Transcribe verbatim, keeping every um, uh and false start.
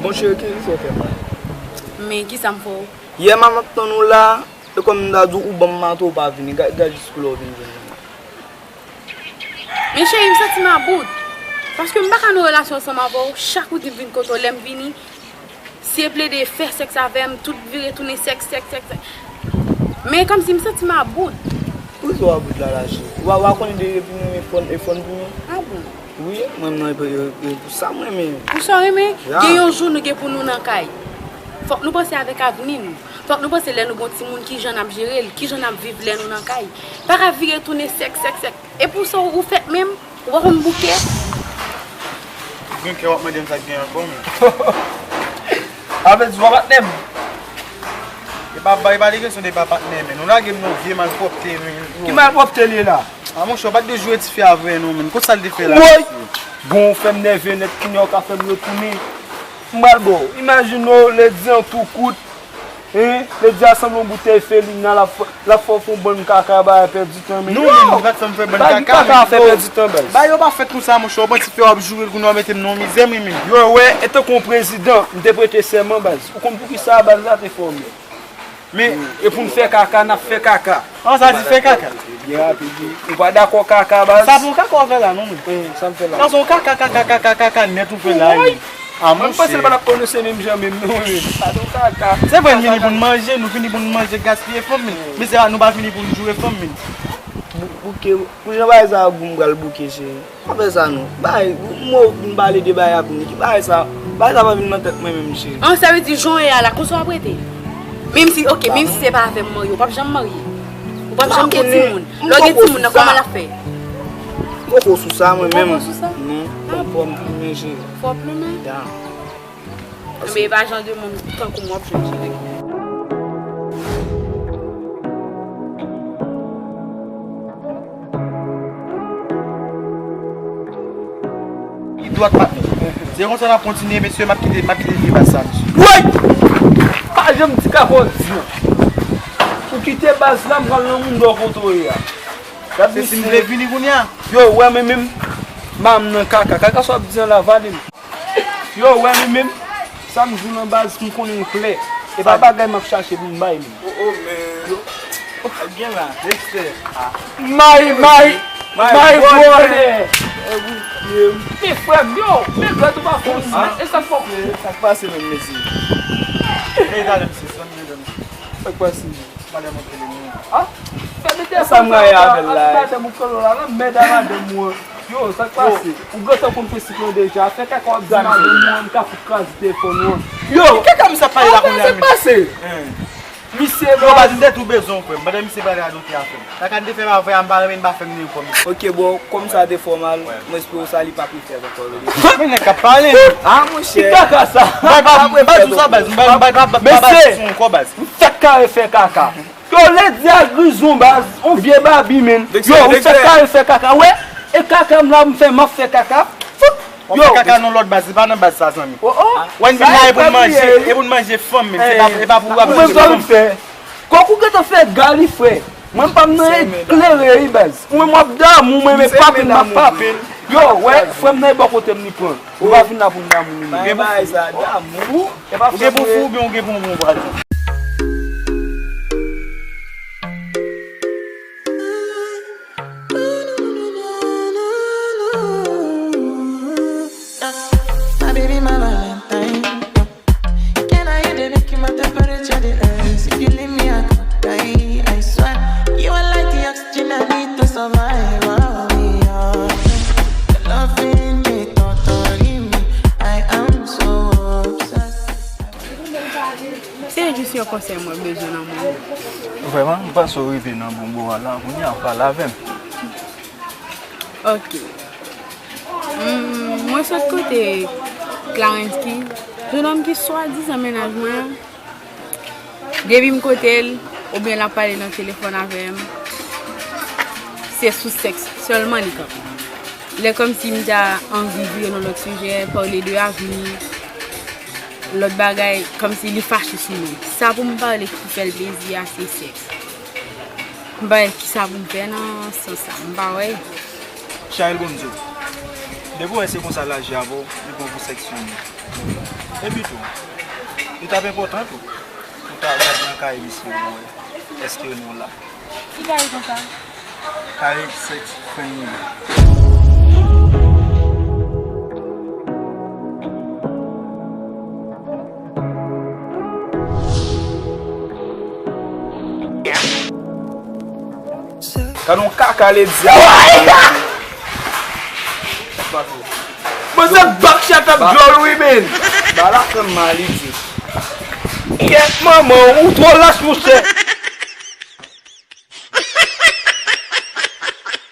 Monchè, kisa w fè m la? Men kisa m fè w? Yè m ap tann ou la, e kòm m ta di w, ou ban m mato, ou pa vini. Gad, gad jis koulè w vin jwenn mwen. Men cheri, m santi m about. Paske m pa ka nan relasyon ansanm avè w. Chak ou di m vin kote w, lè m vini, si e plede fè sèks avè m, tout vire tounen sèks, sèks, sèks, sèks. Men kòmsi m santi m about. Poukisa w about la, la, cheri? Ou pa, ou pa konnen depi nou renmen fòn, e fòn pou nou? A bon? Wi, mwen, mwen, e, e, e pou sa mwen renmen. Pou sa w renmen? Ya. Gen yon jou nou gen pou nou nan kay. Fòk nou panse avèk avni nou. Fòk nou panse lè nou gon timoun, kijan n ap jere l, kijan n ap viv lè nou nan kay. Pa ka vire tounen sèk, sèk, sèk. E pou sa ou fèt menm, ou pa konn bouke? Ou gen kè w ap mande m sa k gen ankò, men. Avè di w pa patnè m. E pa, e pa de kesyon de pa patnè, men. Nou lage m nan vye malpwòpte, men. Ki malpwòpte l ye la? A, monchè, w pa t dwe joure tifi a vre, non, men. Kote sa l te fè la, mesye? Bon, ou fè m nève nèt, kounye a w ka fè m retounen. M pral ba w. Imajine w, ledi an tou kout. Hein? Ledi a sanble yon boutèy felina, l ap fè, l ap fè w fè yon bann kaka, bagay pèdi tan, men. Non, men, ou pa t fè m fè bann kaka, men, kaka fè pèdi tan, baz. Bagay yo pa fèt konsa, monchè. Ou pran tifi a, w ap joure l, kounye a w mete m nan yon mizè, mwen menm. Yo, wè, antanke yon prezidan, m te prete sèman, baz. Ou konn poukisa, baz, la te fòme? Men, e pou n fè kaka, n ap fè kaka. An, sa di fè kaka. Byen rapid, wi. Ou pa dakò kaka, baz? Sa bon kaka w fè la, non, men. Eh, sa m fè la? Sa se yon kaka, kaka, kaka, kaka nèt ou fè la, wi. A, monchè. Mwen panse l pa t ap pwononse menm jan menm, non, men. Sa se yon kaka. Se vre, n vini pou n manje, nou vini pou n manje, gaspiye fanm, men. Men se pa, nou pa vini pou n joure fanm, men. Bou-, bouke, pou jan bagay sa a gou, m pral bouke, cheri. Pa fè sa non. Bay, m wè w vin pale de bay avni. Ki bagay sa? Bagay sa pa vin nan tèt mwen menm, cheri. An, sa vle di jan w ye a la, konsa w ap rete? Menm si, ok, menm si se pa avè m marye, ou p ap janm marye. Ou p ap janm gen timoun. Lè w gen timoun nan, kòman l ap fè? M poko sou sa, mwen menm. Ou poko sou sa? Non, fò m, fò m plimen, cheri. Fò w plimen? Ya. Men e pa jan de moun tankou m w ap jwenn, cheri. Li dwat, patnè. Se konsa n ap kontinye, mesye, m ap kite, m ap kite vye baz sa, mesye. Woy! Pa janm di kaka w di an. Ou kite baz la, m pral nan moun dò kote w ye a. Se si m vle vini kounye a. Yo, wè, men menm, m nan kaka. Kaka sa w ap di an la, vale m. Yo, wè, men menm, sa m di w lan baz, m konnen l klè. E pa bagay m ap chache pou m bay, menm. Oh, oh, men. Yo. Ap gen la. Respè. My, my, my brother. Men frè m, yo, men gad ou pa fè sa. E sa k fè w? Sa k pase menm, mesye? E talè, mesye, sa m gen. Sa k pase? Madanm ou rele m. Ah, fè m te sa m rayi avè l la. Madanm ou kolo la, nan mèd a madanm ou an. Yo, sa k pase? Ou gentan konn prensip lan deja. Fè kaka w ap di madanm ou an, m ka fout kraze telefòn ou an. Yo, ki kaka misye ap pale la kounye a menm? Sa k pase? Misye, yo, baz, m te tou bezwen w, frè m. Pandan misye pale a dote a, frè m. Kaka n te fè m avè a, m pa renmen n pa fè m ni ankò, mesye. Ok, bon, kòm sa te fòmal, mwen espere w sa li p ap refèt ankò, vre. Men nèg k ap pale. Ah, monchè. Ki kaka sa? M pa, m pa di w sa, baz. M pa, m pa, m pa, m pa di w ankò, baz. M fèk kare fè kaka. Yo, ledi a grizon, baz. On vye babi, men. Yo, m fèk kare fè kaka. Wè, e kaka m la, m fè, m ap fè kaka. Fout. Yo. Ou fè kaka nan lòt baz, se pa nan baz sa, zanmi. Oh, oh. Wè n vin la, e pou n manje, e pou n manje fanm, men. Se pa, e pa pou w ap manje fanm. Kòk ou gentan fè gali, frè. Mwen pa m nan eklere, wi, baz. Ou menm w ap damou, mwen, men papi m ap papi l. Yo, wè, frè m nan e bò kote m li pran. Ou pa vin la pou n damou, non. Bagay sa, damou. Ou gen pou fou, oubyen ou gen pou bon pral. My baby, my Valentine. Can I hear the make my temperature the rise? If you leave me, I could die. I swear, you are like the oxygen I need to survive. I'll be honest. Your loving me, torturing me. I am so obsessed. Se jis yon konsèy mwen bezwen nan moun. Vrèman, m panse w rive nan bon bò a la, kounye a w pale avè m. Ok. Hmm, mwen sot kote Clarensky, jennonm ki swadizan mennaj mwen an. Depi m kote l, oubyen l ap pale nan telefòn avè m, se sou sèks sèlman li kanpe. Lè kòmsi m ta anvi vire nan lòt sijè, pale de avni, lòt bagay, kòmsi li fache sou mwen. Sa pou m pale ki fè l plezi a, se sèks. M pa wè kisa pou m fè nan sans sa. M pa wè. Charel Gonzo. Depi w wè se konsa laji a ba w, li bon pou sèks fèmen. Epi tou, li t ap enpòtan tou pou w ta gade nan kaye misye pou w wè èske non la. Ki kaye konsa? Kaye sèks fèmen. Gade yon kaka ledi. Mwen se back shot ap djòl wi men. Bala fè m mal wi. Kèt manman ou twò lach monchè.